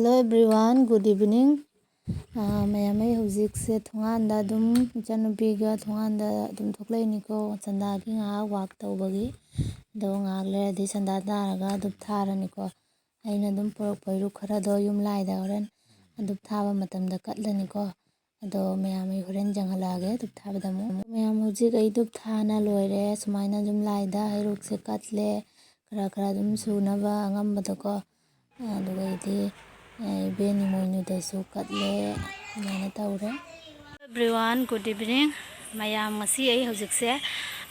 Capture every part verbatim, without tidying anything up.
Hello everyone, good evening. ꯑꯥ, ꯃꯌꯥꯝ, ꯑꯩ ꯍꯧꯖꯤꯛꯁꯦ ꯊꯣꯡꯒꯥꯟꯗ ꯑꯗꯨꯝ, ꯏꯆꯟꯅꯨꯄꯤꯒ ꯊꯣꯡꯒꯥꯟꯗ ꯑꯗꯨꯝ ꯊꯣꯛꯂꯛꯏꯅꯤꯀꯣ, ꯆꯟꯗꯥꯒꯤ ꯉꯥꯏꯍꯥꯛ walk ꯇꯧꯕꯒꯤ꯫ ꯑꯗꯣ ꯉꯥꯏꯍꯥꯛ ꯂꯩꯔꯗꯤ ꯆꯟꯗꯥ ꯇꯥꯔꯒ ꯙꯨꯞ ꯊꯥꯔꯅꯤꯀꯣ꯫ ꯑꯩꯅ ꯑꯗꯨꯝ ꯄꯨꯔꯛꯄ ꯍꯩꯔꯨꯛ ꯈꯔꯗꯣ ꯌꯨꯝ ꯂꯥꯏꯗ ꯍꯣꯔꯦꯟ ꯙꯨꯞ ꯊꯥꯕ ꯃꯇꯝꯗ ꯀꯠꯂꯅꯤꯀꯣ꯫ ꯑꯗꯣ ꯃꯌꯥꯝ, ꯑꯩ ꯍꯣꯔꯦꯟ ꯌꯦꯡꯍꯜꯂꯛꯑꯒꯦ ꯙꯨꯞ ꯊꯥꯕꯗ ꯑꯃꯨꯛ꯫ ꯃꯌꯥꯝ, ꯍꯧꯖꯤꯛ ꯑꯩ ꯙꯨꯞ ꯊꯥꯅ ꯂꯣꯏꯔꯦ꯫ ꯁꯨꯃꯥꯏꯅ ꯌꯨꯝ ꯂꯥꯏꯗ ꯍꯩꯔꯨꯛꯁꯦ ꯀꯠꯂꯦ, ꯈꯔ ꯈꯔ ꯑꯗꯨꯝ ꯁꯨꯅꯕ ꯑꯉꯝꯕꯗꯀꯣ꯫ ꯑꯗꯨꯒꯩꯗꯤ, ꯑ, ꯏꯕꯦꯟ ꯏꯃꯣꯏꯅꯨꯗꯁꯨ ꯀꯠꯂꯦ, ꯑꯗꯨꯃꯥꯏꯅ ꯇꯧꯔꯦ꯫ Everyone, good evening꯫ ꯃꯌꯥꯝ, ꯉꯁꯤ ꯑꯩ ꯍꯧꯖꯤꯛꯁꯦ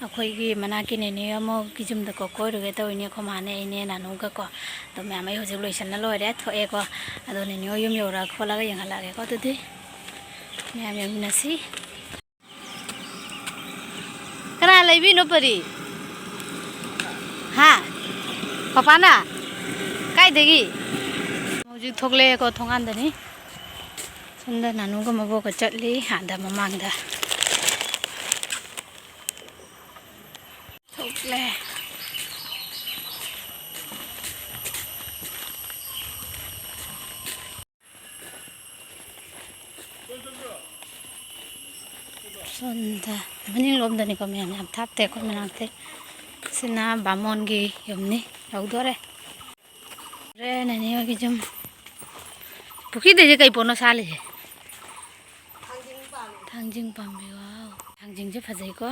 ꯑꯩꯈꯣꯏꯒꯤ ꯃꯅꯥꯛꯀꯤ ꯅꯦꯅꯦ ꯑꯃꯒꯤ ꯌꯨꯝꯗꯀꯣ ꯀꯣꯏꯔꯨꯒꯦ ꯇꯧꯔꯤꯅꯦ, ꯑꯩꯈꯣꯏ ꯃꯥꯅꯦ, ꯑꯩꯅꯦ, ꯅꯥꯅꯨꯒꯀꯣ꯫ ꯑꯗꯣ ꯃꯌꯥꯝ, ꯑꯩ ꯍꯧꯖꯤꯛ ꯂꯣꯏꯁꯤꯟꯅ ꯂꯣꯏꯔꯦ, ꯊꯣꯛꯑꯦꯀꯣ꯫ ꯑꯗꯣ ꯅꯦꯅꯦ ꯍꯣꯏ ꯌꯨꯝ ꯌꯧꯔꯒ ꯈꯣꯠꯂꯒ ꯌꯦꯡꯍꯜꯂꯛꯑꯒꯦꯀꯣ꯫ ꯑꯗꯨꯗꯤ ꯃꯌꯥꯝ ꯌꯦꯡꯃꯤꯟꯅꯁꯤ꯫ ꯀꯅꯥ ꯂꯩꯕꯤꯅꯣ ꯄꯔꯤ? ꯍꯥ? ꯄꯄꯥꯅ? ꯀꯥꯏꯗꯒꯤ? ꯍꯧꯖꯤꯛ ꯊꯣꯛꯂꯛꯑꯦꯀꯣ, ꯊꯣꯡꯒꯥꯟꯗꯅꯤ꯫ ꯁꯣꯝꯗ ꯅꯥꯅꯨꯒ ꯃꯕꯣꯛꯀ ꯆꯠꯂꯤ, ꯑꯥꯗ ꯃꯃꯥꯡꯗ꯫ ꯊꯣꯛꯂꯦ꯫ ꯁꯣꯝꯗ ꯃꯅꯤꯡꯂꯣꯝꯗꯅꯤꯀꯣ ꯃꯌꯥꯝ, ꯌꯥꯝ ꯊꯥꯞꯇꯦ ꯑꯩꯈꯣꯏ ꯃꯅꯥꯛꯇꯩ꯫ ꯁꯤꯅ ꯕꯥꯃꯣꯟꯒꯤ ꯌꯨꯝꯅꯤ, ꯌꯧꯗꯣꯔꯦ꯫ ꯔꯦ, ꯅꯦꯅꯦ ꯍꯣꯏꯒꯤ ꯌꯨꯝ꯫ ꯄꯨꯈ꯭ꯔꯤꯗꯩꯁꯦ ꯀꯩ ꯄꯣꯠꯅꯣ ꯁꯥꯠꯂꯤꯁꯦ? ꯊꯥꯡꯖꯤꯡ ꯄꯥꯝꯃꯤ꯫ ꯊꯥꯡꯖꯤꯡ ꯄꯥꯝꯕꯤ, ꯋꯥꯎ꯫ ꯊꯥꯡꯖꯤꯡꯁꯦ ꯐꯖꯩꯀꯣ꯫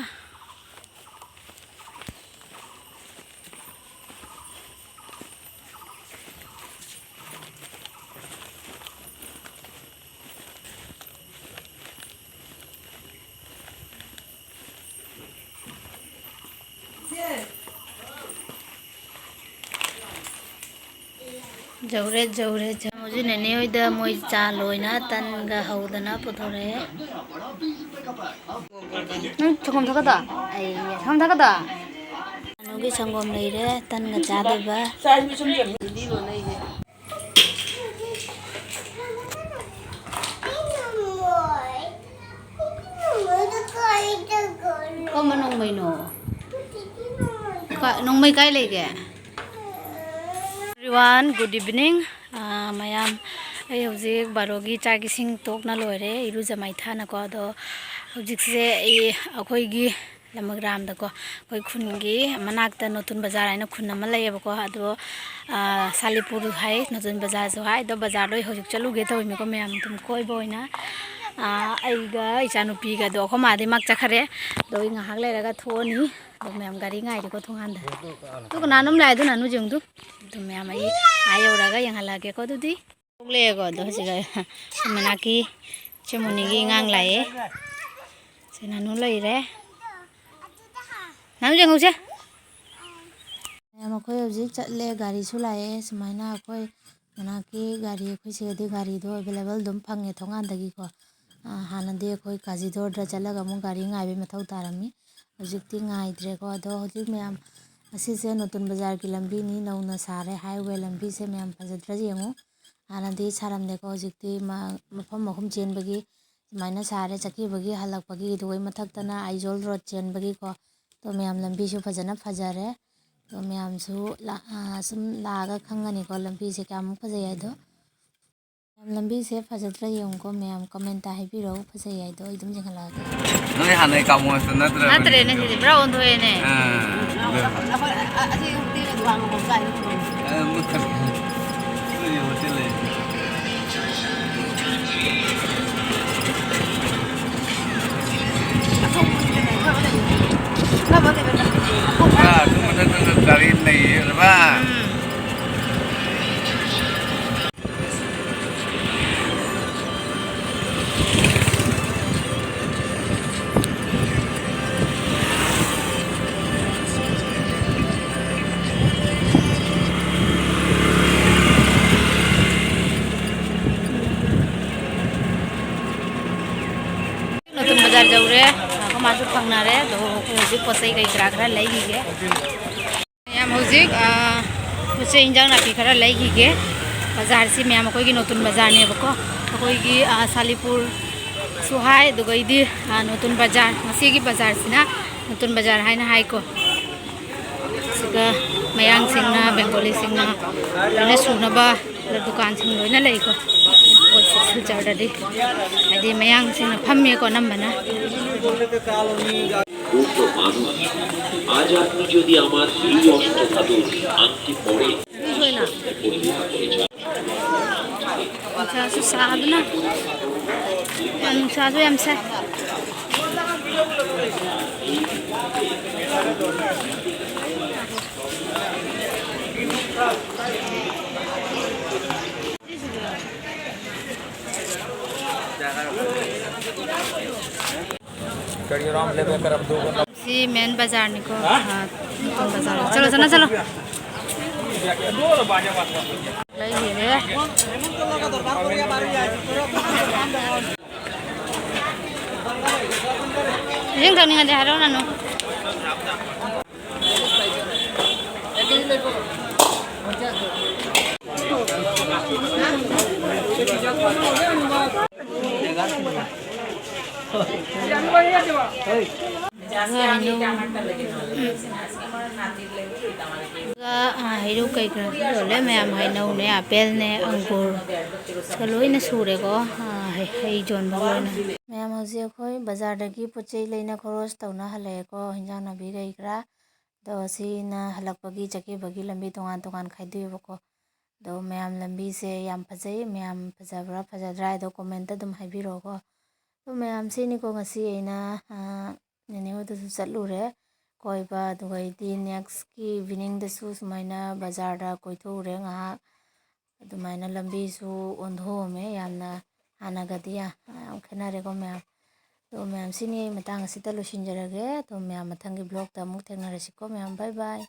ꯌꯧꯔꯦ, ꯌꯧꯔꯦ, ꯌꯧꯔꯦ꯫ ꯍꯧꯖꯤꯛ ꯅꯦꯅꯦ ꯍꯣꯏꯗ ꯃꯣꯏ ꯆꯥ ꯂꯣꯏꯅ ꯇꯟꯒ ꯍꯧꯗꯅ ꯄꯨꯊꯣꯔꯛꯑꯦ꯫ ꯅꯪ ꯁꯪꯒꯣꯝ ꯊꯛꯀꯗ꯭ꯔꯣ? ꯑꯩ ꯁꯪꯒꯣꯝ ꯊꯛꯀꯗ꯭ꯔꯣ? ꯀꯩꯅꯣꯒꯤ ꯁꯪꯒꯣꯝ ꯂꯩꯔꯦ, ꯇꯟꯒ ꯆꯥꯗꯣꯏꯕ꯫ ꯀꯔꯝꯕ ꯅꯣꯡꯃꯩꯅꯣ? ꯀꯥ-, ꯅꯣꯡꯃꯩ ꯀꯥꯏ ꯂꯩꯒꯦ? Everyone, good evening꯫ ꯑꯥ, ꯃꯌꯥꯝ, ꯑꯩ ꯍꯧꯖꯤꯛ ꯕꯥꯔꯣꯒꯤ ꯆꯥꯛ ꯏꯁꯤꯡ ꯇꯣꯛꯅ ꯂꯣꯏꯔꯦ, ꯏꯔꯨꯖ ꯃꯥꯏꯊꯥꯅꯀꯣ꯫ ꯑꯗꯣ ꯍꯧꯖꯤꯛꯁꯦ ꯑꯩ ꯑꯩꯈꯣꯏꯒꯤ ꯂꯃꯒ꯭ꯔꯥꯝꯗꯀꯣ, ꯑꯩꯈꯣꯏ ꯈꯨꯟꯒꯤ ꯃꯅꯥꯛꯇ ꯅꯣꯇꯨꯟ ꯕꯖꯥꯔ ꯍꯥꯏꯅ ꯈꯨꯟ ꯑꯃ ꯂꯩꯌꯦꯕꯀꯣ꯫ ꯑꯗꯣ, ꯑ, ꯁꯥꯂꯤꯄꯨꯔ ꯍꯥꯏ, ꯅꯣꯇꯨꯟ ꯕꯖꯥꯔꯁꯨ ꯍꯥꯏ꯫ ꯑꯗꯣ ꯕꯖꯥꯔꯗ ꯑꯩ ꯍꯧꯖꯤꯛ ꯆꯠꯂꯨꯒꯦ ꯇꯧꯔꯤꯅꯤꯀꯣ, ꯃꯌꯥꯝ ꯑꯗꯨꯝ ꯀꯣꯏꯕ ꯑꯣꯏꯅ꯫ ꯑ, ꯑꯩꯒ ꯏꯆꯥꯅꯨꯄꯤꯒꯗꯣ ꯑꯩꯈꯣꯏ ꯃꯥꯗꯤ ꯃꯥ ꯆꯠꯈ꯭ꯔꯦ꯫ ꯑꯗꯣ ꯑꯩ ꯉꯥꯏꯍꯥꯛ ꯂꯩꯔꯒ ꯊꯣꯛꯑꯅꯤ꯫ ꯑꯗꯣ ꯃꯌꯥꯝ ꯒꯥꯔꯤ ꯉꯥꯏꯔꯤꯀꯣ ꯊꯣꯡꯒꯥꯟꯗ꯫ ꯑꯗꯨ ꯀꯅꯥꯅꯣꯝ ꯂꯥꯛꯑꯦ, ꯑꯗꯨ ꯅꯥꯅꯨ ꯌꯦꯡꯗꯨ꯫ ꯑꯗꯨ ꯃꯌꯥꯝ ꯑꯩ ꯑꯥ ꯌꯧꯔꯒ ꯌꯦꯡꯍꯜꯂꯛꯑꯒꯦꯀꯣ ꯑꯗꯨꯗꯤ꯫ ꯊꯣꯛꯂꯛꯑꯦꯀꯣ꯫ ꯑꯗꯣ ꯍꯧꯖꯤꯛ ꯃꯅꯥꯛꯀꯤ ꯏꯆꯦ ꯃꯣꯅꯤꯒꯤ ꯑꯉꯥꯡ ꯂꯥꯛꯑꯦ꯫ ꯁꯤ ꯅꯥꯅꯨ ꯂꯩꯔꯦ꯫ ꯅꯥꯅꯨ ꯌꯦꯡꯍꯧꯁꯦ꯫ ꯃꯌꯥꯝ ꯑꯩꯈꯣꯏ ꯍꯧꯖꯤꯛ ꯆꯠꯂꯦ, ꯒꯥꯔꯤꯁꯨ ꯂꯥꯛꯑꯦ꯫ ꯁꯨꯃꯥꯏꯅ ꯑꯩꯈꯣꯏ ꯃꯅꯥꯛꯀꯤ ꯒꯥꯔꯤ, ꯑꯩꯈꯣꯏ ꯁꯤꯗꯗꯤ ꯒꯥꯔꯤꯗꯣ available ꯑꯗꯨꯝ ꯐꯪꯉꯦ ꯊꯣꯡꯒꯥꯟꯗꯒꯤꯀꯣ꯫ ꯑ, ꯍꯥꯟꯅꯗꯤ ꯑꯩꯈꯣꯏ ꯀꯥꯖꯤꯗꯣꯔꯗ ꯆꯠꯂꯒ ꯑꯃꯨꯛ ꯒꯥꯔꯤ ꯉꯥꯏꯕꯩ ꯃꯊꯧ ꯇꯥꯔꯝꯃꯤ꯫ ꯍꯧꯖꯤꯛꯇꯤ ꯉꯥꯏꯗ꯭ꯔꯦꯀꯣ꯫ ꯑꯗꯣ ꯍꯧꯖꯤꯛ ꯃꯌꯥꯝ, ꯑꯁꯤꯁꯦ ꯅꯣꯇꯨꯟ ꯕꯖꯥꯔꯒꯤ ꯂꯝꯕꯤꯅꯤ, ꯅꯧꯅ ꯁꯥꯔꯦ highway ꯂꯝꯕꯤꯁꯦ꯫ ꯃꯌꯥꯝ ꯐꯖꯗ꯭ꯔꯥ ꯌꯦꯡꯉꯨ꯫ ꯍꯥꯟꯅꯗꯤ ꯁꯥꯔꯝꯗꯦꯀꯣ, ꯍꯧꯖꯤꯛꯇꯤ ꯃ-, ꯃꯐꯝ ꯑꯍꯨꯝ ꯆꯦꯟꯕꯒꯤ ꯁꯨꯃꯥꯏꯅ ꯁꯥꯔꯦ꯫ ꯆꯠꯈꯤꯕꯒꯤ, ꯍꯜꯂꯛꯄꯒꯤ, ꯑꯗꯨꯒ ꯃꯊꯛꯇꯅ ꯑꯥꯏꯖꯣꯜ ꯔꯣꯗ ꯆꯦꯟꯕꯒꯤꯀꯣ꯫ ꯑꯗꯣ ꯃꯌꯥꯝ ꯂꯝꯕꯤꯁꯨ ꯐꯖꯅ ꯐꯖꯔꯦ꯫ ꯑꯗꯣ ꯃꯌꯥꯝꯁꯨ ꯂꯥ-, ꯑ, ꯁꯨꯝ ꯂꯥꯛꯑꯒ ꯈꯪꯒꯅꯤꯀꯣ ꯂꯝꯕꯤꯁꯦ ꯀꯌꯥꯃꯨꯛ ꯐꯖꯩ ꯍꯥꯏꯗꯣ꯫ ꯃꯌꯥꯝ ꯂꯝꯕꯤꯁꯦ ꯐꯖꯗ꯭ꯔꯥ ꯌꯦꯡꯉꯨꯀꯣ ꯃꯌꯥꯝ, comment ꯍꯥꯏꯕꯤꯔꯛꯎ ꯐꯖꯩ ꯍꯥꯏꯗꯣ, ꯑꯩ ꯑꯗꯨꯝ ꯌꯦꯡꯍꯜꯂꯛꯑꯒꯦ꯫ ꯅꯣꯏ ꯍꯥꯟꯅꯩ ꯀꯥꯃꯣꯟꯁꯨ ꯅꯠꯇ꯭ꯔꯕꯅꯤꯅ꯫ ꯅꯠꯇ꯭ꯔꯦꯅꯦ ꯁꯤꯗꯤ, ꯄꯨꯔꯥ ꯑꯣꯟꯊꯣꯛꯑꯦꯅꯦ꯫ ꯑꯥ, ꯑꯗꯨ꯫ ꯑꯩꯈꯣꯏ ꯑ-, ꯑꯁꯤ ꯍꯣꯇꯦꯜ ꯑꯗꯨ ꯍꯥꯡꯕ ꯃꯐꯝ ꯀꯥꯏꯗꯅꯣ ꯈꯪꯗꯦ꯫ ꯑ, ꯃꯨꯠꯈ꯭ꯔꯦ꯫ ꯅꯣꯏꯒꯤ ꯍꯣꯇꯦꯜ ꯂꯩ꯫ ꯑꯊꯣꯡꯕ ꯂꯩꯕꯅꯦ, ꯑꯐꯕ ꯂꯩꯕꯅꯦ꯫ ꯑꯐꯕ ꯂꯩꯕꯅꯦ꯫ ꯑꯥ, ꯑꯗꯨ ꯃꯊꯛꯇꯁꯨ ꯒꯥꯔꯤ ꯂꯩꯌꯦ, ꯕꯕꯥ꯫ ꯎꯝ꯫ ꯅꯣꯇꯨꯟ ꯕꯖꯥꯔ ꯌꯧꯔꯦ꯫ ꯑꯩꯈꯣꯏ ꯃꯥꯁꯨ ꯐꯪꯅꯔꯦ꯫ ꯑꯗꯣ ꯑꯩꯈꯣꯏ ꯍꯧꯖꯤꯛ ꯄꯣꯠ ꯆꯩ ꯀꯔꯤ ꯀꯔꯥ ꯈꯔ ꯂꯩꯈꯤꯒꯦ꯫ ꯃꯌꯥꯝ ꯍꯧꯖꯤꯛ, ꯑ, ꯄꯣꯠ ꯆꯩ ꯏꯟꯖꯥꯡ ꯅꯥꯄꯤ ꯈꯔ ꯂꯩꯈꯤꯒꯦ꯫ ꯕꯖꯥꯔꯁꯤ ꯃꯌꯥꯝ ꯑꯩꯈꯣꯏꯒꯤ ꯅꯣꯇꯨꯟ ꯕꯖꯥꯔꯅꯦꯕꯀꯣ꯫ ꯑꯩꯈꯣꯏꯒꯤ, ꯑ, ꯁꯥꯂꯤꯄꯨꯔꯁꯨ ꯍꯥꯏ, ꯑꯗꯨꯒ ꯑꯩꯗꯤ, ꯑ, ꯅꯣꯇꯨꯟ ꯕꯖꯥꯔ, ꯉꯁꯤꯒꯤ ꯕꯖꯥꯔꯁꯤꯅ ꯅꯣꯇꯨꯟ ꯕꯖꯥꯔ ꯍꯥꯏꯅ ꯍꯥꯏꯀꯣ꯫ ꯁꯤꯒ ꯃꯌꯥꯡꯁꯤꯡꯅ, ꯕꯦꯡꯒꯣꯂꯤꯁꯤꯡꯅ ꯂꯣꯏꯅ ꯁꯨꯅꯕ ꯗꯨꯀꯥꯟꯁꯤꯡ ꯂꯣꯏꯅ ꯂꯩꯀꯣ꯫ ꯄꯣꯠꯁꯦ ꯁꯤꯜꯆꯔꯗꯗꯤ ꯍꯥꯏꯗꯤ ꯃꯌꯥꯡꯁꯤꯡꯅ ꯐꯝꯃꯦꯀꯣ ꯑꯅꯝꯕꯅ꯫ ꯅꯨꯡꯁꯥꯁꯨ ꯁꯥꯕꯅ, ꯅꯨꯡꯁꯥꯁꯨ ꯌꯥꯝ ꯁꯥꯏ꯫ ꯁꯤ ꯃꯦꯟ ꯕꯖꯥꯔꯅꯤꯀꯣ꯫ ꯑꯥ, ꯃꯦꯟ ꯕꯖꯥꯔ꯫ ꯆꯠꯂꯣ, ꯆꯠꯂꯣ, ꯆꯠꯂꯣ꯫ ꯂꯩꯔꯦ꯫ ꯏꯁꯤꯡ ꯊꯛꯅꯤꯡꯉꯗꯤ ꯍꯥꯏꯔꯛꯑꯣ ꯅꯅꯨ꯫ ꯑꯗꯨꯒ, ꯑ, ꯍꯩꯔꯨꯛ ꯀꯩꯀꯥꯁꯨ ꯌꯣꯜꯂꯦ ꯃꯌꯥꯝ, ꯍꯩꯅꯧꯅꯦ, ꯑꯄꯦꯜꯅꯦ, ꯑꯪꯒꯨꯔ ꯂꯣꯏꯅ ꯁꯨꯔꯦꯀꯣ꯫ ꯑ, ꯍꯩ, ꯍꯩ ꯌꯣꯟꯕ ꯑꯣꯏꯅ꯫ ꯃꯌꯥꯝ, ꯍꯧꯖꯤꯛ ꯑꯩꯈꯣꯏ ꯕꯖꯥꯔꯗꯒꯤ ꯄꯣꯠ ꯆꯩ ꯂꯩꯅ ꯈꯣꯔꯣꯁ ꯇꯧꯅ ꯍꯜꯂꯛꯑꯦꯀꯣ, ꯍꯤꯟꯖꯥꯡ ꯅꯥꯄꯤ ꯀꯩ ꯀꯔꯥ꯫ ꯑꯗꯣ ꯁꯤꯅ ꯍꯜꯂꯛꯄꯒꯤ ꯆꯠꯈꯤꯕꯒꯤ ꯂꯝꯕꯤ ꯇꯣꯉꯥꯟ ꯇꯣꯉꯥꯟ ꯈꯥꯏꯗꯣꯛꯑꯦꯕꯀꯣ꯫ ꯑꯗꯣ ꯃꯌꯥꯝ, ꯂꯝꯕꯤꯁꯦ ꯌꯥꯝ ꯐꯖꯩ, ꯃꯌꯥꯝ ꯐꯖꯕ꯭ꯔꯥ ꯐꯖꯗ꯭ꯔꯥ ꯍꯥꯏꯗꯣ comment ꯑꯗꯨꯝ ꯍꯥꯏꯕꯤꯔꯛꯑꯣꯀꯣ꯫ ꯑꯗꯣ ꯃꯌꯥꯝ, ꯁꯤꯅꯤꯀꯣ ꯉꯁꯤ ꯑꯩꯅ, ꯑ, ꯅꯦꯅꯦ ꯍꯣꯏꯗꯁꯨ ꯆꯠꯂꯨꯔꯦ ꯀꯣꯏꯕ, ꯑꯗꯨꯒ ꯑꯩꯗꯤ next ꯀꯤ evening ꯗꯁꯨ ꯁꯨꯃꯥꯏꯅ ꯕꯖꯥꯔꯗ ꯀꯣꯏꯊꯣꯛꯎꯔꯦ ꯉꯥꯏꯍꯥꯛ꯫ ꯑꯗꯨꯃꯥꯏꯅ ꯂꯝꯕꯤꯁꯨ ꯑꯣꯟꯊꯣꯛꯑꯝꯃꯦ ꯌꯥꯝꯅ, ꯍꯥꯟꯅꯒꯗꯤ ꯌꯥ-, ꯌꯥꯝ ꯈꯦꯠꯅꯔꯦꯀꯣ ꯃꯌꯥꯝ꯫ ꯑꯗꯣ ꯃꯌꯥꯝ, ꯁꯤꯅꯤ ꯑꯩ ꯃꯇꯥꯡ ꯑꯁꯤꯗ ꯂꯣꯏꯁꯤꯟꯖꯔꯒꯦ꯫ ꯑꯗꯣ ꯃꯌꯥꯝ, ꯃꯊꯪꯒꯤ vlog ꯇ ꯑꯃꯨꯛ ꯊꯦꯡꯅꯔꯁꯤꯀꯣ ꯃꯌꯥꯝ, bye bye꯫